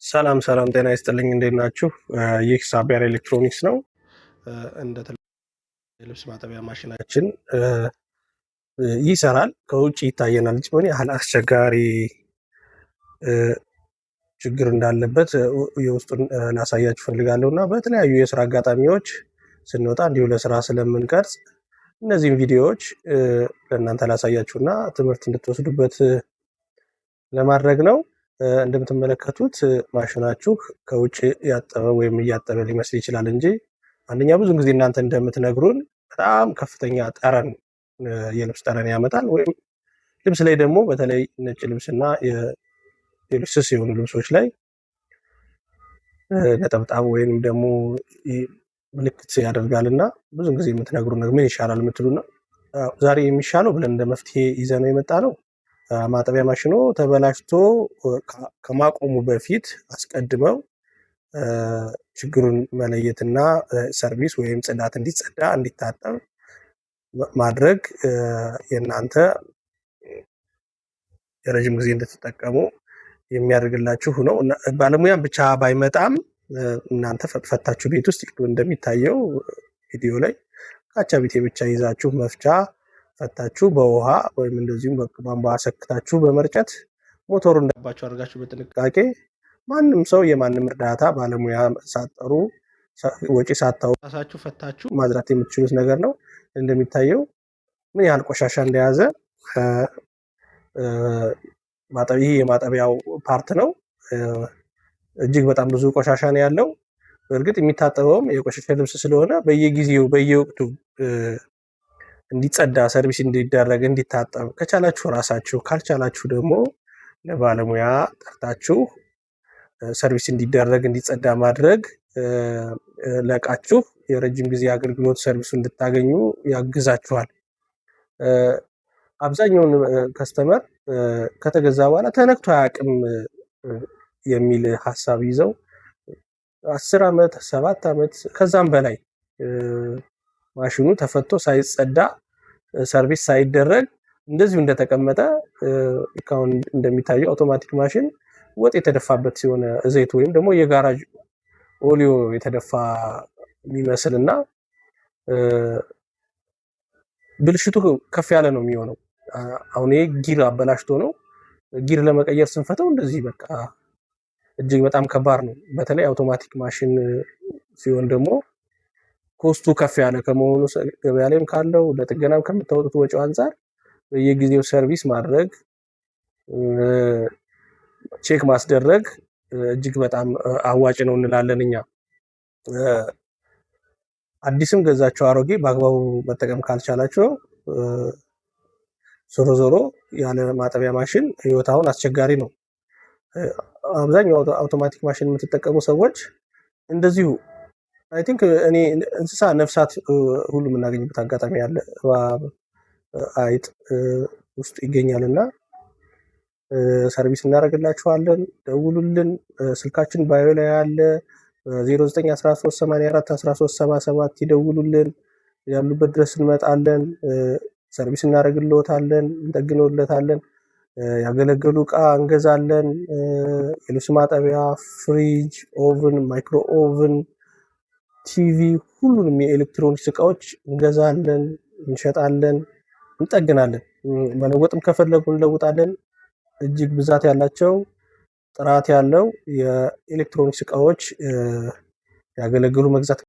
ሰላም ሰላም፣ ጤና ይስጥልኝ። እንዴት ናችሁ? ይህ ሳቢያን ኤሌክትሮኒክስ ነው። እንደ የልብስ ማጠቢያ ማሽናችን ይሰራል። ከውጭ ይታየናል እንጂ ምን ያህል አስቸጋሪ ችግር እንዳለበት የውስጡን ላሳያችሁ ፈልጋለሁ እና በተለያዩ የስራ አጋጣሚዎች ስንወጣ እንዲሁ ለስራ ስለምንቀርጽ እነዚህም ቪዲዮዎች ለእናንተ ላሳያችሁ እና ትምህርት እንድትወስዱበት ለማድረግ ነው። እንደምትመለከቱት ማሽናችሁ ከውጭ ያጠበ ወይም እያጠበ ሊመስል ይችላል እንጂ አንደኛ ብዙ ጊዜ እናንተ እንደምትነግሩን በጣም ከፍተኛ ጠረን፣ የልብስ ጠረን ያመጣል። ወይም ልብስ ላይ ደግሞ በተለይ ነጭ ልብስና ሌሎች ስስ የሆኑ ልብሶች ላይ ነጠብጣብ ወይም ደግሞ ምልክት ያደርጋል እና ብዙ ጊዜ የምትነግሩን ምን ይሻላል የምትሉና ዛሬ የሚሻለው ብለን እንደ መፍትሄ ይዘነው የመጣ ነው፣ ማጠቢያ ማሽኑ ተበላሽቶ ከማቆሙ በፊት አስቀድመው ችግሩን መለየትና service ወይም ጽዳት እንዲጸዳ እንዲታጠብ ማድረግ የእናንተ የረዥም ጊዜ እንድትጠቀሙ የሚያደርግላችሁ ነው። ባለሙያም ብቻ ባይመጣም እናንተ ፈታችሁ ቤት ውስጥ እንደሚታየው ቪዲዮ ላይ ካቻቢቴ ብቻ ይዛችሁ መፍቻ ፈታችሁ በውሃ ወይም እንደዚሁም በቧንቧ ሰክታችሁ በመርጨት ሞተሩ እንዳባችሁ አድርጋችሁ በጥንቃቄ ማንም ሰው የማንም እርዳታ ባለሙያ ሳጠሩ ወጪ ሳታው ራሳችሁ ፈታችሁ ማዝራት የምትችሉት ነገር ነው። እንደሚታየው ምን ያህል ቆሻሻ እንደያዘ ይህ የማጠቢያው part ነው። እጅግ በጣም ብዙ ቆሻሻ ነው ያለው። በእርግጥ የሚታጠበውም የቆሻሻ ልብስ ስለሆነ በየጊዜው በየወቅቱ እንዲጸዳ service እንዲደረግ እንዲታጠብ ከቻላችሁ ራሳችሁ፣ ካልቻላችሁ ደግሞ ለባለሙያ ጠርታችሁ service እንዲደረግ እንዲጸዳ ማድረግ ለእቃችሁ የረጅም ጊዜ አገልግሎት service ኡ እንድታገኙ ያግዛችኋል። አብዛኛውን customer ከተገዛ በኋላ ተነክቶ አያውቅም የሚል ሀሳብ ይዘው 10 ዓመት፣ 7 ዓመት ከዛም በላይ ማሽኑ ተፈቶ ሳይጸዳ service ሳይደረግ እንደዚሁ እንደተቀመጠ እስካሁን እንደሚታየው አውቶማቲክ ማሽን ወጥ የተደፋበት ሲሆን ዘይት ወይም ደግሞ የጋራጅ ኦሊዮ የተደፋ የሚመስል እና ብልሽቱ ከፍ ያለ ነው የሚሆነው። አሁን ይሄ gear አበላሽቶ ነው። Gear ለመቀየር ስንፈተው እንደዚህ በቃ እጅግ በጣም ከባድ ነው። በተለይ አውቶማቲክ ማሽን ሲሆን ደግሞ cost ኡ ከፍ ያለ ከመሆኑ ገበያ ላይም ካለው ለጥገናም ከምታወጡት ወጪው አንጻር በየጊዜው service ማድረግ፣ check ማስደረግ እጅግ በጣም አዋጭ ነው እንላለን እኛ። አዲስም ገዛችሁ አሮጌ በአግባቡ መጠቀም ካልቻላችሁ ዞሮ ዞሮ ያለ ማጠቢያ ማሽን ህይወት አሁን አስቸጋሪ ነው። አብዛኛው አውቶማቲክ ማሽን የምትጠቀሙ ሰዎች እንደዚሁ I think እኔ እንስሳ ነፍሳት ሁሉ የምናገኝበት አጋጣሚ አለ። እባብ፣ አይጥ ውስጥ ይገኛል እና service እናደርግላችኋለን። ደውሉልን። ስልካችን bio ላይ አለ። 0913841377 ይደውሉልን። ያሉበት ድረስ እንመጣለን። Service እናደርግልዎታለን፣ እንጠግንለታለን። ያገለገሉ እቃ እንገዛለን። የልብስ ማጠቢያ፣ ፍሪጅ፣ oven፣ micro oven፣ ቲቪ፣ ሁሉንም የኤሌክትሮኒክስ እቃዎች እንገዛለን፣ እንሸጣለን፣ እንጠግናለን። መለወጥም ከፈለጉ እንለውጣለን። እጅግ ብዛት ያላቸው ጥራት ያለው የኤሌክትሮኒክስ እቃዎች ያገለገሉ መግዛት